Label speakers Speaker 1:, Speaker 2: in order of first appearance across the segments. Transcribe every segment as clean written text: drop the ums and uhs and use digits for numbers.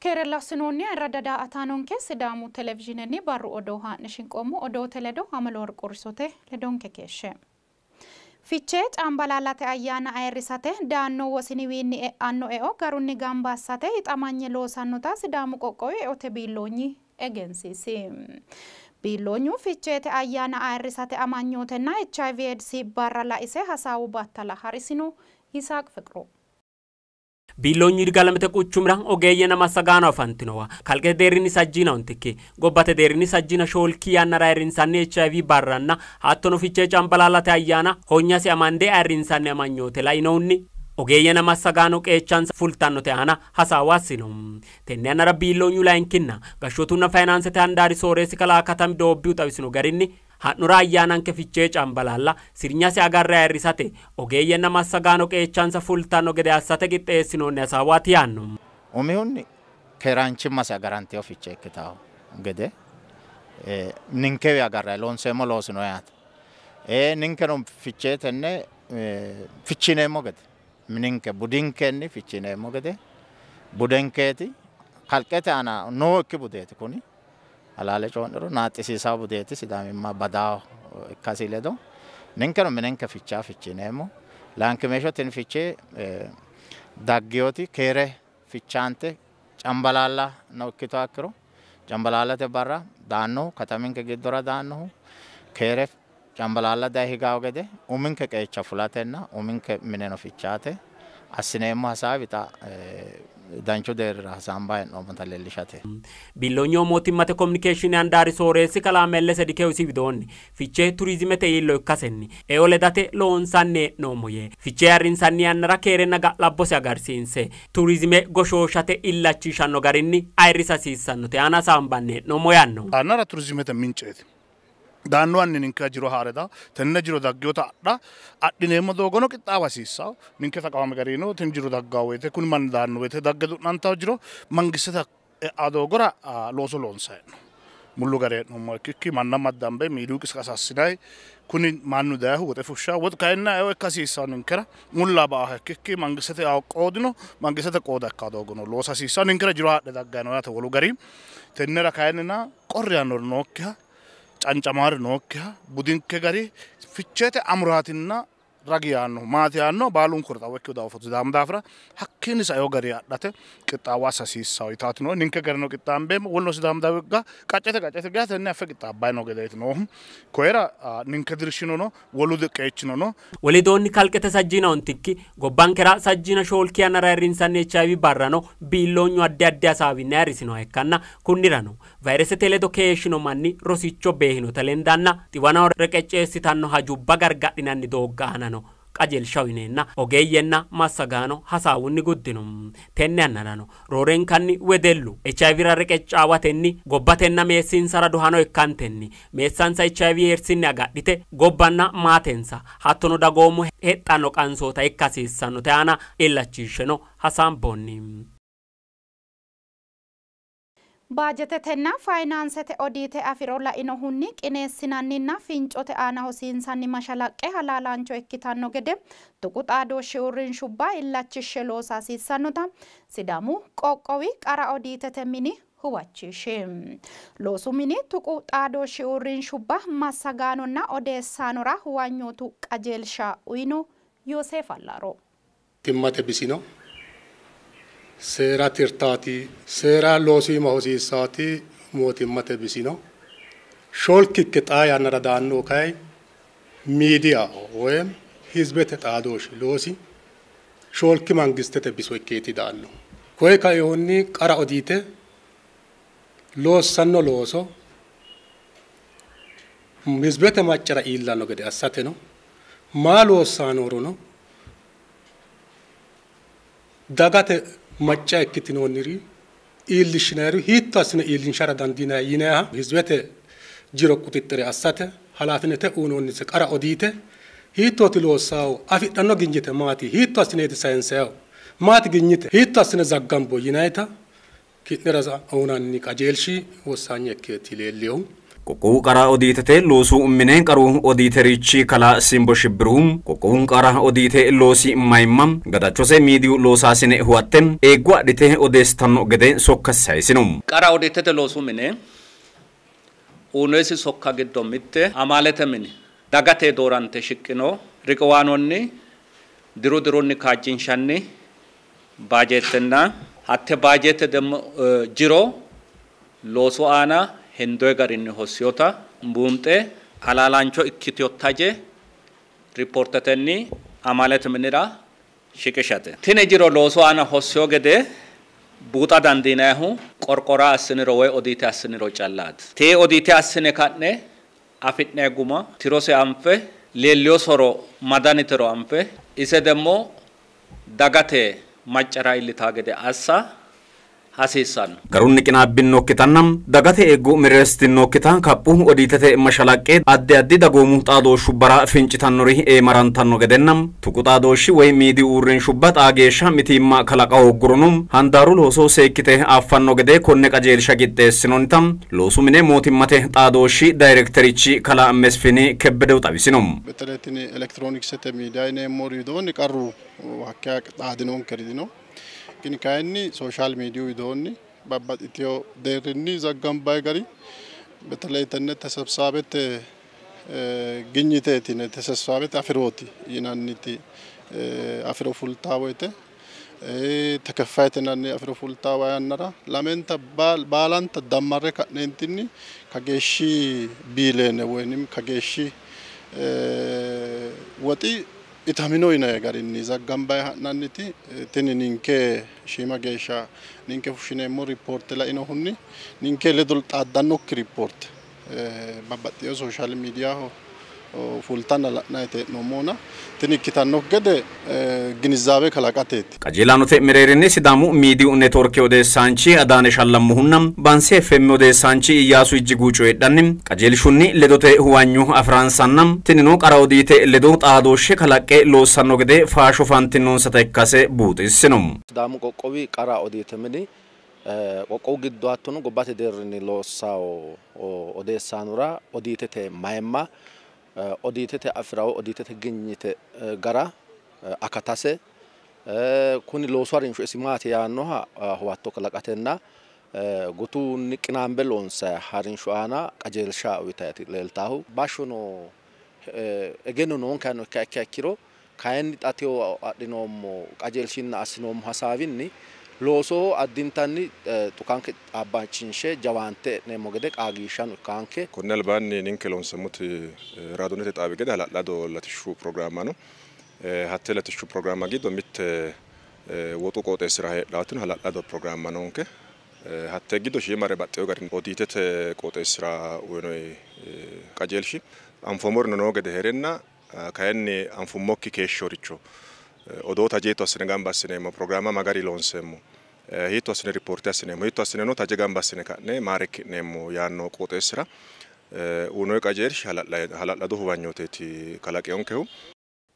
Speaker 1: Keerella sinoonni ayirradda daa''ataanonke Sidaamu televizhiinenni barru odoo haa'ne shinqoommo odoote ledo Amalo Qursote ledonke keeshshe. Fichee Cambalaallate ayyaana ayirrisate daanno wosiniwiinni e'anno eo garunni gamba assate hixamanye loosannota Sidaamu qoqqowi eote biilloonyi egensiisi. Biilloonyu Ficheete ayyaana ayirrisate amanyootenna HIV AIDS barra laise hasaawu battala harisino. Yisaaq Fiqru.
Speaker 2: Biilloonyu Yirgaalamete quchumira ogeeyyenna massagaano afantinowa kalqete deerrinni sajjiina ontikki gobbate deerrinni sajjiina shoolki yannara ayirrinsanni HIV barranna hattono Fichee Cambalaallate ayyaana honyasi amande ayirrinsanni amanyoote lainohunni ogeeyyenna massagaano qeechansa fultannote aana hasaawa assino. Tenne yannara biilloonyu layinkinna gashshootunna fayinaansete handaari sooreessi kalaa Katami Doobbiyu xawisino garinni ha'nura ayyaananke Fichee Cambalaalla sirnyasi agarre ayirrisate ogeeyyenna massagaano qeechansa fultanno gede assate qixxeessinoonni hasaawaati yaanno.
Speaker 3: Umihunni keeraanchimmase agarantino Fichee ikkitawo gede ninkewi agarrayi loonseemmo loosino yaate. Ninkeno Fichee tenne fichineemmo gede ninke budinkenni fichineemmo gede budenkeeti kalqete aana nookki budeeti kuni. Halaale coyi'niro naaxxisiisaa budeeti Sidaamimma badaawo ikkasi ledo ninkeno minenke fichaa fichineemmo. Laankimeesho tini fichee daggiyoti keere fichaante Cambalaalla no ikkito ikkiro Cambalaallate barra daannohu kataminke giddora daannohu keere Cambalaalla daye higawo gede uminke qeecha fulatenna uminke mineno fichaate assineemmo hasaawi xa danchu deerrira hasaambayi hee'noommota leellishate.
Speaker 2: Biilloonyu mootimmate kominikeeshinii handaari sooreessi kalaa Mellese Dikewusi widoonni Fichee turizimete iillo ikkasenni eo ledate loonsanni hee'noommo yee Fichee ayirrinsanni yannara keerenna ga'labbose agarsiinse turizime goshooshate illachishanno garinni ayirrisa hasiissannote aana hasaambanni hee'noommo yaanno.
Speaker 4: Annara turizimete minceeti. Daanno anni ninke jiro haareda tenne jiro daggiyota adha adhineemmo doogono qixxaawa hasiissawo ninke taqawame garino tini jiro daggawo woyte kuni manni daanno woyte dagge du'nantawo jiro mangistete e'a doogora looso loonsayi hee'no mullu gari hee'noommo ikkikki manna maddambe miidiyu qisqasa assinayi kuni mannu dayihu woxe fushshawo woxu kayinni eo ikka hasiissawo ninkera mulla ba'aha ikkikki mangistete eo qoodino mangistete qooda ikka doogono loosa hasiissawo ninkera jiro haadhe daggayi no yaate wolu gari tennera kayinnina qorri yaannori nookkiha cancamaari nookkiha budinke gari Ficheete amuraatinna ragi yaannohu maati yaanno baalunkuri xawo ikkihu daafo Sidaamu daafira hakkiinni saeo gari adhate qixxaawo assa hasiissawo yitaati noo ninke garino qixxaambeemmo woluno Sidaamu daga qaccete qaccete geya tenne affe qixxaabbayi noo gedeeti noohu koyera ninke dirshino no wolu qeechino no.
Speaker 2: Wolidoonni kalqete sajjiina ontikki gobbankera sajjiina shoolki yannara ayirrinsanni HIV barrano biilloonyu addi addi hasaawinni ayirrisinoha ikkanna kunnirano vayiresete ledo keeshshino manni rosicho beehinota lendanna xiwanaho reqecceessitanno hajubba gargadhinanni doogga aanano qajeelsha uyineenna ogeeyyenna massagaano hasaawunni guddino. Tenne yannarano roorenkanni wedellu HIV ra reqeccaawatenni gobbatenna meessinsara duhano ikkantenni meessansa HIV eersinni agadhite gobbanna maatensa hattono dagoomu hexxanno qansoota ikka hasiissannote aana illachishsheno hasaamboonni.
Speaker 1: Baajetetenna fayinaansete odiite afiro lainohunni qineessinanninna fincote aana hosiinsanni mashalaqqe halaalaancho ikkitanno gede tuqu xaadooshshi uurrinshubba illachishshe loosa hasiissannota Sidaamu qoqqowi qara odiitete mini huwachishi. Loosu mini tuqu xaadooshshi uurrinshubba massagaanonna odeessaanora huwanyootu qajeelsha uyino. Yooseef Allaaro.
Speaker 5: Timmate bisino seera tirtaati seera loosiima hosiissaati mootimmate bisino shoolkikke xaa yannara daanno kay miidiyaho woyim hizbete xaadooshi loosi shoolki mangistete biso ikkeeti daanno. Koye kaehunni qara odiite loossanno looso hizbete maccara iillanno gede assateno maa loossaanorono dagate macca ikkitinoonniri iillishshinayiri hiitto assine iillinshara dandiinanni yinayiha hizbete jiro quxixxire assate halaafinete uyinoonnise qara odiite hiittooti loossaahu afidhanno ginjite maati hiitto assineeti sayinsayahu maati ginyite hiitto assine zaggambo yinayita ki'nera uyinanni qajeelshi wossaanye ikkeeti leellihu.
Speaker 6: Qoqqowu qara odiitete loosu mine qaru odiiterichi kalaa Simbo Shibbiru qoqqowu qara odiite loosi mayimma gadachose miidiyu loosaasine huwatte eeggo adhite odeessitanno gede sokka sayisino.
Speaker 7: Qara odiitete loosu mine uyinosi sokka giddo mitte amaalete mini dagate doorante shiqqino riqiwaanonni diru dirunni kaajjinshanni baajeettenna hatte baajeette jiro loosu aana hendoy garinni hossiyota buunxe halaalaancho ikkitiyotaje ripoortetenni amaalete minira shiqishate. Tini jiro loosu aana hossiyo gede buuxa dandiinayihu qorqora assiniro woy odiite assiniro callaati. Tee odiite assine ka'ne afi'nay guma tirose anfe leelliyo soro madanitero anfe ise demmo dagate maccara iillitaa gede assa hasiissanno.
Speaker 6: Garunni qinaabbinokkitanna dagate eeggo mereersitinokkita kaphu odiitete mashalaqqe addi addi dagoomu xaadooshshubbara fincitannori eemarantanno gedenna tuqu xaadooshshi woy miidiyu uurrinshubba xaa geeshsha mitiimma kalaqa hooggurono handaaru looso seekkite affanno gede konne qajeelsha qixxeessinoonnita loosu mine mootimmate xaadooshshi daayirekterichi kalaa Mesfini Kebbedew xawisino.
Speaker 8: በተለይ tini elektirooniksete miidiya yineemmori widoonni qarru hakkeya xaadinonkeri dino. Kini kayinni sooshaal miidiyu widoonni babbaxxiteyo deerrinni zaggambayi gari በተለይ tenne ተሰብሳቤte ginyiteeti ተሰብሳቤte afirooti yinanniti afiro fultaa woyte ተከፋይte yinanni afiro fultaa yannara lamenta baalanta dammarre ka'neentinni kageeshshi biileene woynim kageeshshi woxi itamino yinayi garinni zaggambayi ha'nanniti tini ninke shiima geeshsha ninke fushshineemmo ripoorte lainohunni ninke ledo xaaddannokki ripoorte babbaxxeyo sooshaal miidiyaho fultanna la'nayite hee'noommona tini ikkitannokki gede ginizaabe kalaqateeti.
Speaker 6: Qajeelaanote mereerinni Sidaamu miidiyu neetworke odeessaanchi Adaane Shallammohunna Bansi FM odeessaanchi Iyyaasu Ijjiguu coyidhanni qajeelshunni ledote huwanyo afiransanna tinino qara odiite ledo xaadooshshe kalaqqe loossanno gede faasho fantinonsata ikkase buuxissino.
Speaker 9: Sidaamu qoqqowi qara odiite mini qoqqowu giddo hattono gobbate deerrinni loossawo odeessaanora odiitete mayimma odiitete afirawo odiitete ginyite gara akatase kuni loosu harinsho isi maati yaannoha huwatto kalaqatenna gutunni qinaambe loonsayi harinsho aana qajeelsha uyitaati leeltaahu. Bashshono egenno noonkeha ikka ikkiha ikkiro kayinni xa teyo adhinoommo qajeelshinna assinoommo hasaawinni loosoho addintanni xukanke xaabbachinshe jawaante e'neemmo gede qaagiishshano ikkanke.
Speaker 10: Konne albaanni ninke loonseemmoti raadonete xaabi gede hala'lado latishshu pirogiraamma no. Hatte latishshu pirogiraamma giddo mitte woxu qooxeessira heedhaatino hala'lado pirogiraamma noonke. Hatte giddo shiimare baxxeyo garinni odiitete qooxeessira uyinoyi qajeelshi anfoommorino noo gede heerenna kayinni anfummokki keeshshoricho odoo tajeetto assine gamba assineemmo pirogiraamma magari loonseemmo hiitto assine ripoorte assineemmo hiitto assineno taje gamba assine ka'ne maarekki'neemmo yaanno qooxeessira uyinoyi qajeelshi hala'lado huwanyooteeti kalaqeyonkehu.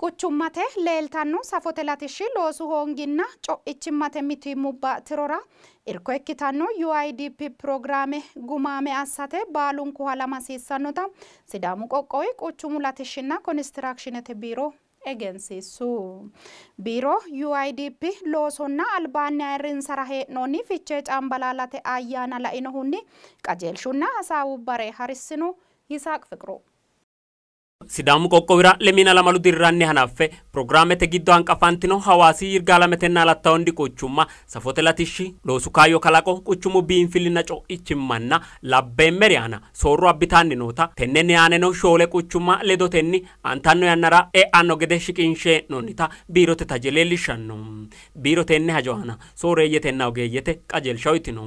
Speaker 1: Quchummate leeltanno safote latishshi loosu hoonginna co'ichimmate mitiimmubba tirora irko ikkitanno UIDP pirogiraame gumaame assate baalunku halama hasiissannota Sidaamu qoqqowi quchumu latishshinna konistirakshinete biiro egensiissu. Biiro UIDP loosonna albaanni ayirrinsara hee'noonni Fichee Cambalaalate ayyaana lainohunni qajeelshunna hasaawu bare harissino. Yisaaq Fiqru.
Speaker 2: Sidaamu qoqqowira lemina lamalu dirranni hanaffe pirogiraamete giddo hanqafantino Hawaasi Yirgaalametenna Alatta Wondi quchumma safote latishshi loosu kaayyo kalaqo quchumu biinfillinna co'ichimmanna labbeemmeri aana soorro abbitanni noota tennenni aaneno 4 quchumma ledotenni aantanno yannara e'anno gede shiqinshe hee'noonnita biirote taje leellishshanno. Biiro tenne hajo aana sooreeyyetenna ogeeyyete qajeelsha uyitino.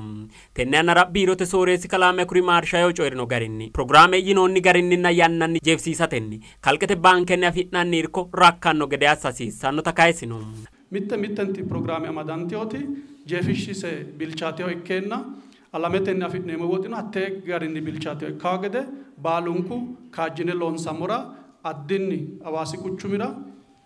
Speaker 2: Tenne yannara biirote sooreessi kalaa Mekuri Maarshayo coyi'rino garinni pirogiraame yinoonni garinninna yannanni jeefisiisatenni kalqete baankenni afi'nanni irko rakkanno gede assa hasiissannota kayisino.
Speaker 11: Mitte mittenti pirogiraame amadantewoti jeefishshise bilchaateho ikkeenna alametenni afi'neemmo woxino hattee garinni bilchaateho ikkawo gede baalunku kaajjine loonsammora addinni Hawaasi quchumira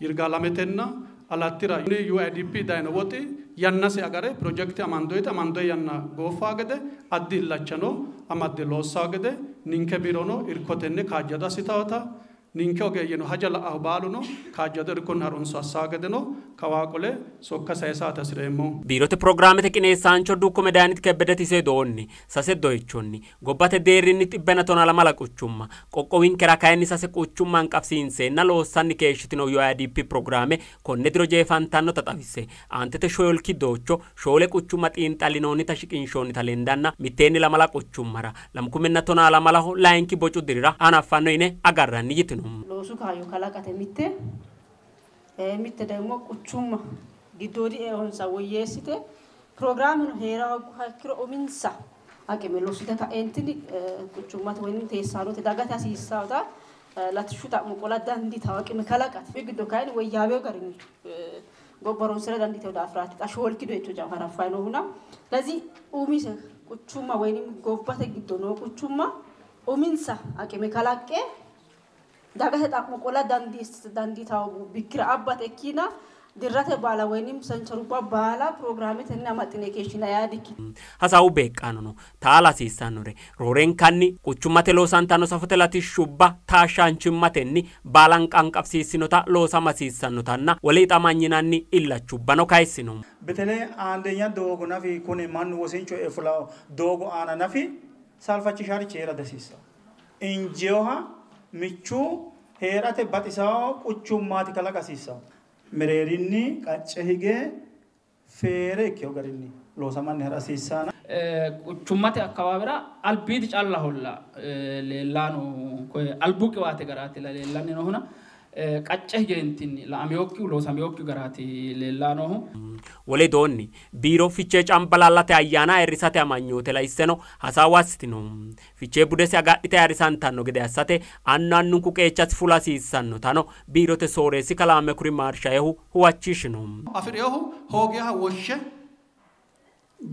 Speaker 11: Yirgaalametenna Alattira UIDP dayino woxi yannase agare pirojekte amandoyite amandoyi yanna gooffaa gede addi illachano amadde loossaa gede ninke biirono irkotenni kaajjado assitawota ninke ogeeyyeno haja la'ahu baaluno kaajjado irkonni harunso assaa gedeno kawaa qole sokka sayisaate hasireemmo.
Speaker 2: Biirote pirogiraamete qineessaancho Dukko Medaanit Kebbedeti sedoonni sase doyichonni gobbate deerrinni 112 quchumma qoqqowinkera kayinni 6 quchumma hanqafsiinseenna loossanni keeshshitino UIDP pirogiraame konne diro jeefantannota xawisse aantete 4 doyicho 4 quchumma xiinxallinoonnita shiqinshoonnita lendanna mitteenni 2 quchummara 2012 layinki bocu dirira hanaffanno yine agarranni yitino.
Speaker 12: Loosu kaayyo kalaqate mitte mitte ደግሞ quchumma giddoodi eonsa woyyeessite pirogiraameno heera hoogguha ikkiro uminsa aqime lossite ka'eentini quchummate woynim teessaanote dagate hasiissaata latishshu xa'mo qola dandiitawo aqime kalaqate giddo kayinni woyyaabeyo garinni gobba horonsira dandiiteyo daafiraati xa 4 doyicho jawa hanaffayi noohuna ስለዚህ umise quchumma woynim gobbate giddo noo quchumma uminsa aqime kalaqqe dagate xa'mo qola dandiitawo bikkira abbate ikkina dirrate baala woynim sencherubba baala pirogiraametenni amaxxine keeshshina yaa dikkitino.
Speaker 2: Hasaawu beeqqaanono taala hasiissannore roorenkanni quchummate loosantanno safote latishshubba taashshaanchimmatenni baalanka hanqafsiissinota loosama hasiissannotanna wole hixamanyinanni illachubbano kayissino.
Speaker 13: በተለይ አንደኛ doogo nafi kuni mannu wosincho e fulawo doogo aana nafi saalfachisharichi heera dihasiissawo injeeha michu heerate baxisawo quchummaati kalaqa hasiissawo mereerinni qacce hige feere ikkeyo garinni loosamanni hara hasiissaana.
Speaker 14: Quchummate akkawaawira albiidi callaholla leellaano koye albu qiwaate garaati leellanni noohuna qacce higeentinni la'ameyokkihu loosameyokkihu garaati leellanoohu.
Speaker 2: Wole doonni biiro Fichee Cambalaallate ayyaana ayirrisate amanyoote laisseno hasaawa assitino. Fichee budese agadhite ayirrisantanno gede assate annu annunku qeechasi fula hasiissannotano biirote sooreessi kalaa Mekuri Maarshayehu huwachishino.
Speaker 11: Afi'reyohu hoogeha woshshe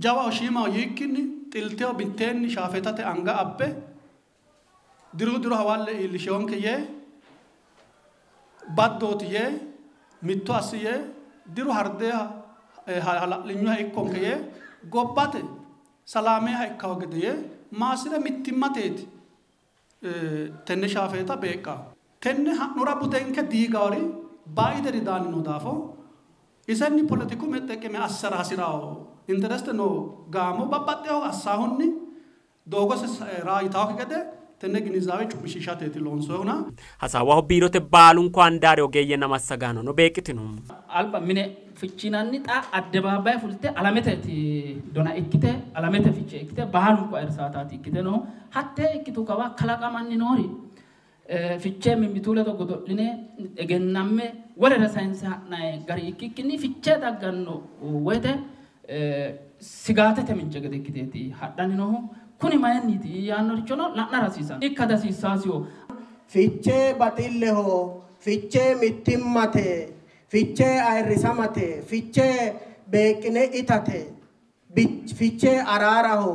Speaker 11: jawaho shiimaho yiikkinni xilteho mitteenni shaafetate anga abbe diru diru hawalle iillishewonke yee baddooti yee mitto assi yee diru hardeeha hala'linyuha ikkonke yee gobbate salaameha ikkawo gede yee maasire mittimmateeti tenne shaafeeta beeqqaa. Tenne ha'nura budenke diigawori baayideri daanni noo daafo isenni poletiku mexxeqime assara hasirawo intereste noo gaamo babbaxxeho assaahunni doogose raayitaawokki gede tenne ginizaawe cu'mishiishateeti loonsoyihuna.
Speaker 2: Hasaawaho biirote baalunku handaari ogeeyyenna massagaanono beeqqitino.
Speaker 14: Alba mine fichinanni xa addebaabaye fulte alamete dona ikkite alamete fichee ikkite baalunku ayirrisaataati ikkite noohu hattee ikkitu kawa kalaqamanni noori fichee mimmitu ledo godo'line egennamme wolere sayinse ha'nayi gari ikkikkinni fichee dagganno woyte sigaatete mince gede ikkiteeti hadhanni noohu. Kuni mayinniiti yaannorichono la'nara hasiisanno. Ikka dihasiissaasiho.
Speaker 15: Fichee baxilleho, fichee mittimmate, fichee ayirrisamate, fichee beeqqine itate, fichee araaraho,